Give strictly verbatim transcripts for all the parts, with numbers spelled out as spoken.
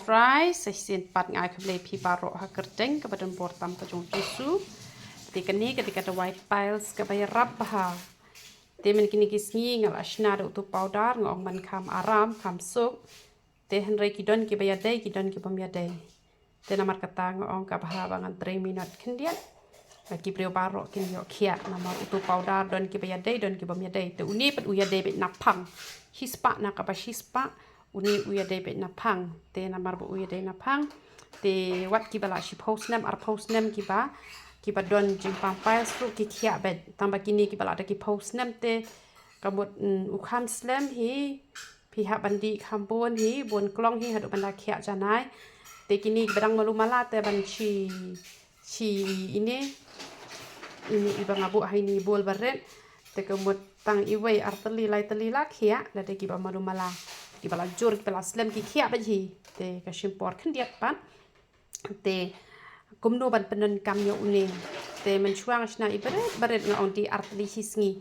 Surprise, sa shisien pat nga ai khublei phi baroh ha kyrteng kaba donbor tam ka jong u Jisu. Te kane ka dei ka dawai piles kaba ïarap bha. Te mynta kine ki sngi nga la shna da utu u powder, nga ong ban kham aram, kham suk. Te hynrei ki don kiba ïadei, ki don kibym ïadei. Te namar kata nga ong ka bha ba ngan trei minot khyndiat. Ba ki briew baroh kin ïoh khiah namar utu u powder don kiba ïadei, don kibym ïadei. Te une pat u ïadei beit naphang. Shispah na kaba shispah, une u ïadei beit naphang. Te namar ba u ïadei naphang, te wat kiba la shiphew snem, arphew snem kiba, kiba don jingpang piles ruh ki khiah beit. Tang ba kine kiba la da ki phew snem te ka mut, mm, u kham slem hi, phi hap ban dih kham bun hi, bun klong hi, haduh ban da khiah janai. Te kine kiba dang malu mala te ban shi, shi ine, ine iba nga buh ha ine i bowl ba rit. Te ka mut tang iwei, ar tylli, lai tylli la khiah, lada kiba malu mala. Kiba la jur, kiba la slem ki khiah beit hi. Te ka shim por khyndiat pat. Te kumno ban pyndonkam ïa une. Te mynshuwa nga shna i barit barit, nga ong dih ar tylli shi sngi.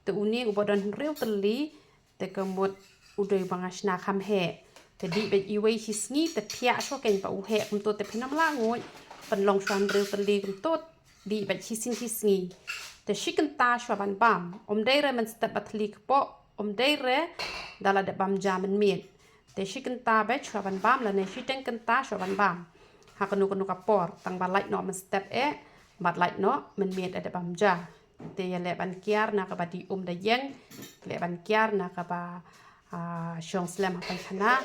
Te une uba don hynriew tylli, te ka mut u dei ba nga shna kham heh. Te dih beit iwei shi sngi, te phiah shuwa kein ba u heh kumto, te phin ym lah nguid. Pynlong shuwa hynriew tylli kumto, dih beit shisien shi sngi. Te shi kynta shuwa ban bam. Ym dei re mynstep ba thylli kpoh, ym dei re da la dep bam ja mynmiet. Te shi kynta beit shuwa ban bam lane shiteng kynta shuwa ban bam. Ha kano kano ka por, tang ba lait noh mynstep eh, bad lait noh mynmiet eh da bam ja. Te ïa leh ban kiar na kaba dih um da ïeng, leh ban kiar na kaba, ah, shong slem ha paikhana.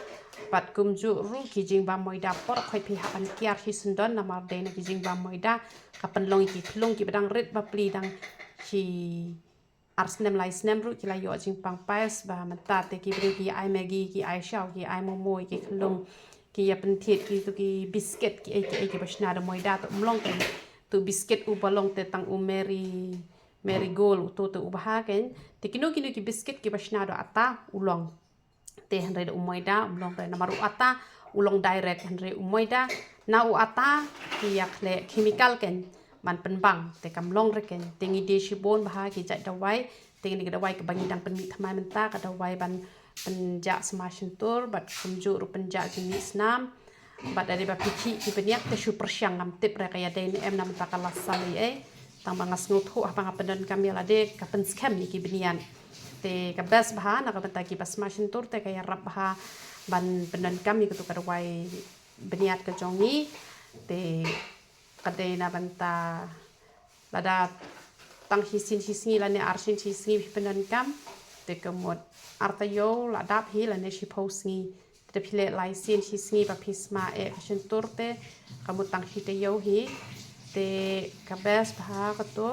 Bad kumjuh ruh ki jingbam moida por khoit phi hap ban kiar shi syndon namar dei na ki jingbam moida ka pynlong ïa ki khlung kiba dang rit bapli, dang shi ar snem lai snem ruh ki la ïoh jingpang piles. Ba mynta te ki briew ki ai Maggi, ki ai shaw, ki ai momo ïa ki khlung, ki ïa pynthied kitu ki biscuit kiei kiei kiba shna da moida. Te um long kein, utu u biscuit uba long te tang u Mary, Marigold, utu te u bha kein. Te kino kino ki biscuit kiba shna da u ata u long. Te hynrei da u moida um long re namar u ata u long direct, hynrei u moida na u ata ki ïa khleh chemical kein ban pynbang, te kam long re kein. Te ngi die shibun bha ki jait dawai. Te kane ka dawai kaba ngi dang pynmih thymmai mynta, ka dawai ban pynjah sma shyntur bad kumjuh ruh pynjah jingmih snam. Bad lada ba phi khih ki bniat te shu pyrshang, ngam tip re ka ïadei ne em, namar ka la saw ei ei. Tang ba nga sngewthuh haba nga pyndonkam ïa lade ka pynskhem ïa ki bniat. Te ka best bha na ka bynta kiba sma shyntur te ka ïarap bha ban pyndonkam ïa katu ka dawai bniat ka jong ngi. Te ka dei na bynta lada tang shisien shi sngi lane arsien shi sngi phi pyndonkam, te ka mut ar taïew la dap hi lane shiphew sngi. Te phi leh lai sien shi sngi ba phi sma eh ka shyntur te ka mut tang shi taïew hi. Te ka best bha katu.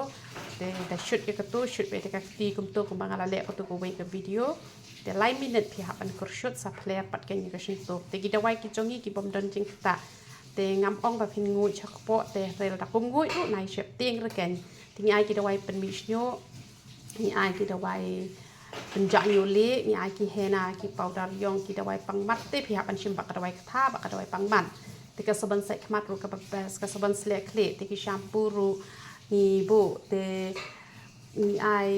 Te da shoot ïa katu, shoot beit da ka kti kumtu kumba nga la leh katu kawei ka video. Te lai minit phi hap ban kyrshoot sa phler pat kein ïa ka shyntur. Te ki dawai ki jong ngi ki bym don jingktah. Te ngam ong ba phin nguid sha kpoh, te hynrei lada kum nguid ruh nai sheptieng re kein. Te ngi ai ki dawai pynmih shñiuh, ngi ai ki dawai pynjah ñiuh lieh, ngi ai ki henna, ki powder ïong, ki dawai pang mat, te phi hap ban shim bad ka dawai ktha bad ka dawai pang mat. Te ka sabon sait khmat ruh kaba best, ka sabon sleh khlieh, te ki shampoo ruh ngi buh, te ngi ai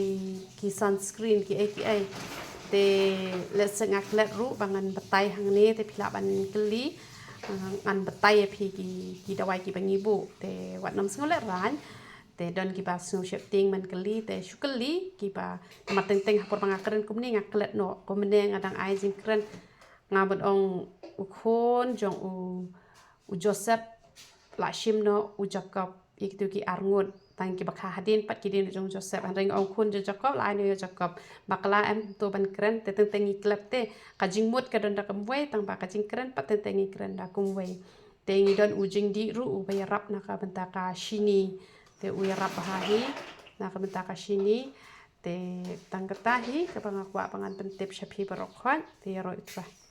ki sunscreen kiei kiei. Te lehse nga klet ruh ba ngan batai hangne, te phi lah ban kylli, ah, ngan batai ïa phi ki, ki dawai kiba ngi buh. Te wat nym sngew lehraiñ. Te don kiba sngew sheptieng ban kylli, te shu kylli kiba, namar teng teng ha por ba nga kren kumne nga klet noh. Kumne nga dang ai jingkren, nga mut ong u khun jong u, u Joseph la shim noh u Jakob ïa kitu ki arngut. Tang kiba kha hadien pat ki dien jong u Joseph, hynrei nga ong khun jong u Jakob la ai noh ïa u Jakob. Bakla em to ban kren, te teng teng ngi klet te ka jingmut ka don da kumwei, tang ba ka jingkren pat teng teng ngi kren da kumwei. Te ngi don u jingdih ruh uba ïarap na ka bynta ka shini. Te u ïarap bha hi na ka bynta ka shini. Te tang kata hi kaba nga kwah ba ngan pyntip sha phi baroh khoit. Te ïaroh ïa u Trai.